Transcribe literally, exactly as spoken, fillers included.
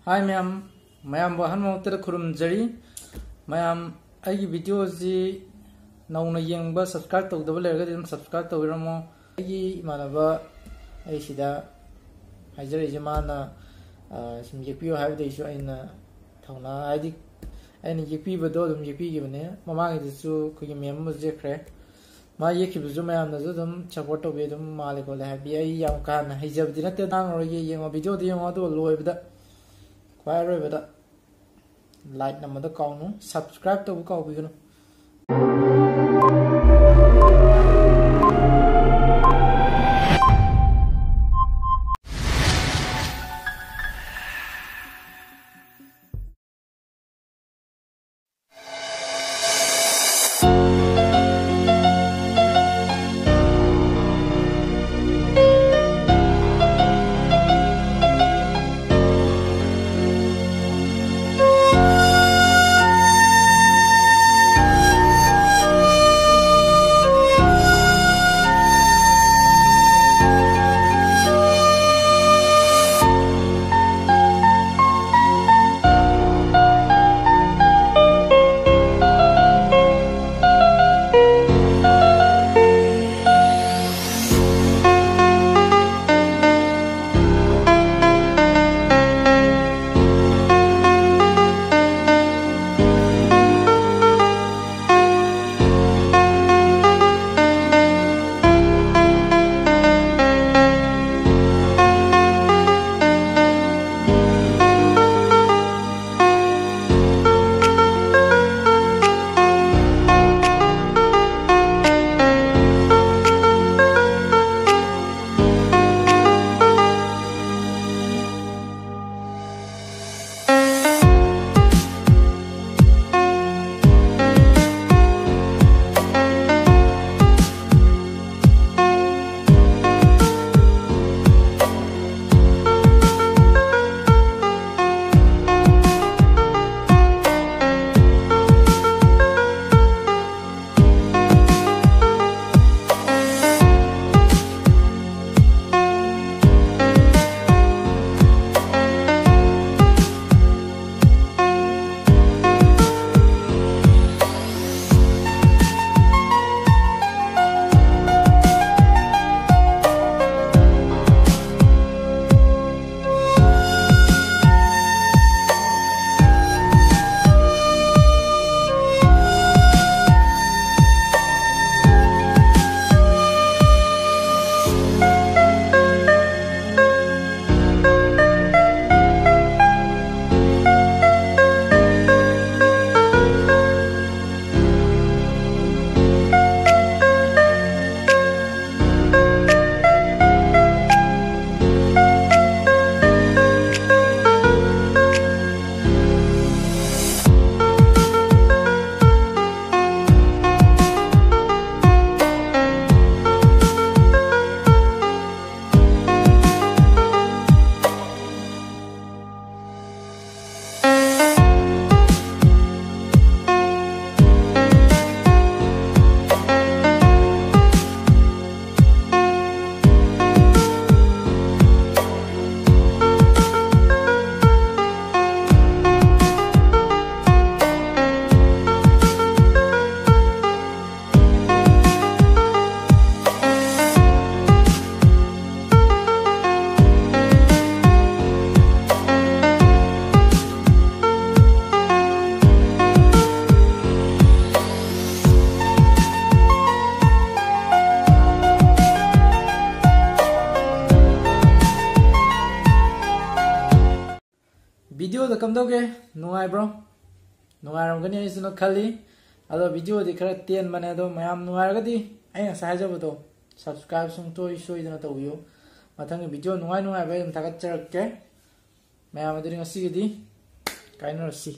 ꯍꯥꯏ ꯃꯌꯥꯝ, ꯃꯌꯥꯝꯕꯨ ꯑꯍꯥꯟꯕ ꯃꯛꯇꯗ ꯈꯨꯔꯨꯝꯖꯔꯤ꯫ ꯃꯌꯥꯝ, ꯑꯩꯒꯤ ꯚꯤꯗꯤꯑꯣꯁꯤ ꯅꯧꯅ ꯌꯦꯡꯕ, ꯁꯕꯁꯀ꯭ꯔꯥꯏꯕ ꯇꯧꯗꯕ ꯂꯩꯔꯒꯗꯤ ꯑꯗꯨꯝ ꯁꯕꯁꯀ꯭ꯔꯥꯏꯕ ꯇꯧꯕꯤꯔꯝꯃꯣ꯫ ꯑꯩꯒꯤ ꯏꯃꯥꯟꯅꯕ, ꯑꯩ ꯁꯤꯗ ꯍꯥꯏꯖꯔꯛꯏꯁꯦ, ꯃꯥꯅ, ꯑ, ꯁꯨꯝ ꯌꯦꯛꯄꯤꯌꯨ ꯍꯥꯏꯕꯗꯩꯁꯨ ꯑꯩꯅ ꯊꯧꯅꯥ, ꯍꯥꯏꯗꯤ ꯑꯩꯅ ꯌꯦꯛꯄꯤꯕꯗꯣ ꯑꯗꯨꯝ ꯌꯦꯛꯄꯤꯈꯤꯕꯅꯦ꯫ ꯃꯃꯥꯡꯒꯤꯗꯁꯨ ꯑꯩꯈꯣꯏꯒꯤ ꯃꯦꯝ ꯑꯃꯁꯨ ꯌꯦꯛꯈ꯭ꯔꯦ꯫ ꯃꯥ ꯌꯦꯛꯈꯤꯕꯁꯨ ꯃꯌꯥꯝꯅꯁꯨ ꯑꯗꯨꯝ ꯁꯞꯄꯣꯔꯠ ꯇꯧꯕꯤ, ꯑꯗꯨꯝ ꯃꯥꯜꯂꯦ ꯈꯣꯠꯂꯦ ꯍꯥꯏꯕꯤ꯫ ꯑꯩ ꯌꯥꯝ ꯀꯥ ꯍꯦꯟꯅ ꯍꯩꯖꯕꯗꯤ ꯅꯠꯇꯦ, ꯉꯥꯡꯉꯔꯣꯏꯒꯦ꯫ ꯌꯦꯡꯉꯣ, ꯚꯤꯗꯤꯑꯣꯗ ꯌꯦꯡꯉꯣ, ꯑꯗꯨꯒ ꯂꯣꯏꯕꯗ, ꯈ꯭ꯋꯥꯏ ꯑꯔꯣꯏꯕꯗ ꯂꯥꯏꯛ ꯅꯝꯕꯗ ꯀꯥꯎꯅꯨ, ꯁꯕꯁꯀ꯭ꯔꯥꯏꯕ ꯇꯧꯕ ꯀꯥꯎꯕꯤꯒꯅꯨ꯫ ꯀꯝꯗꯧꯒꯦ? ꯅꯨꯡꯉꯥꯏꯕ꯭ꯔꯣ? ꯅꯨꯡꯉꯥꯏꯔꯝꯒꯅꯤ ꯑꯩꯁꯨꯅ ꯈꯜꯂꯤ꯫ ꯑꯗꯣ videoꯗꯤ ꯈꯔ ꯇꯦꯟꯕꯅꯦ, ꯑꯗꯣ ꯃꯌꯥꯝ ꯅꯨꯡꯉꯥꯏꯔꯒꯗꯤ ꯑꯩ ꯉꯁꯥꯏ ꯍꯥꯏꯖꯕꯗꯣ subscribe ꯁꯨꯡꯁꯣꯏ ꯁꯣꯏꯗꯅ ꯇꯧꯕꯤꯌꯨ꯫ ꯃꯊꯪꯒꯤ video ꯅꯨꯡꯉꯥꯏ ꯅꯨꯡꯉꯥꯏꯕ ꯑꯩ ꯑꯗꯨꯝ ꯊꯥꯒꯠꯆꯔꯛꯀꯦ꯫ ꯃꯌꯥꯝ ꯑꯗꯨꯗꯤ ꯉꯁꯤꯒꯤꯗꯤ ꯀꯥꯏꯅꯔꯁꯤ꯫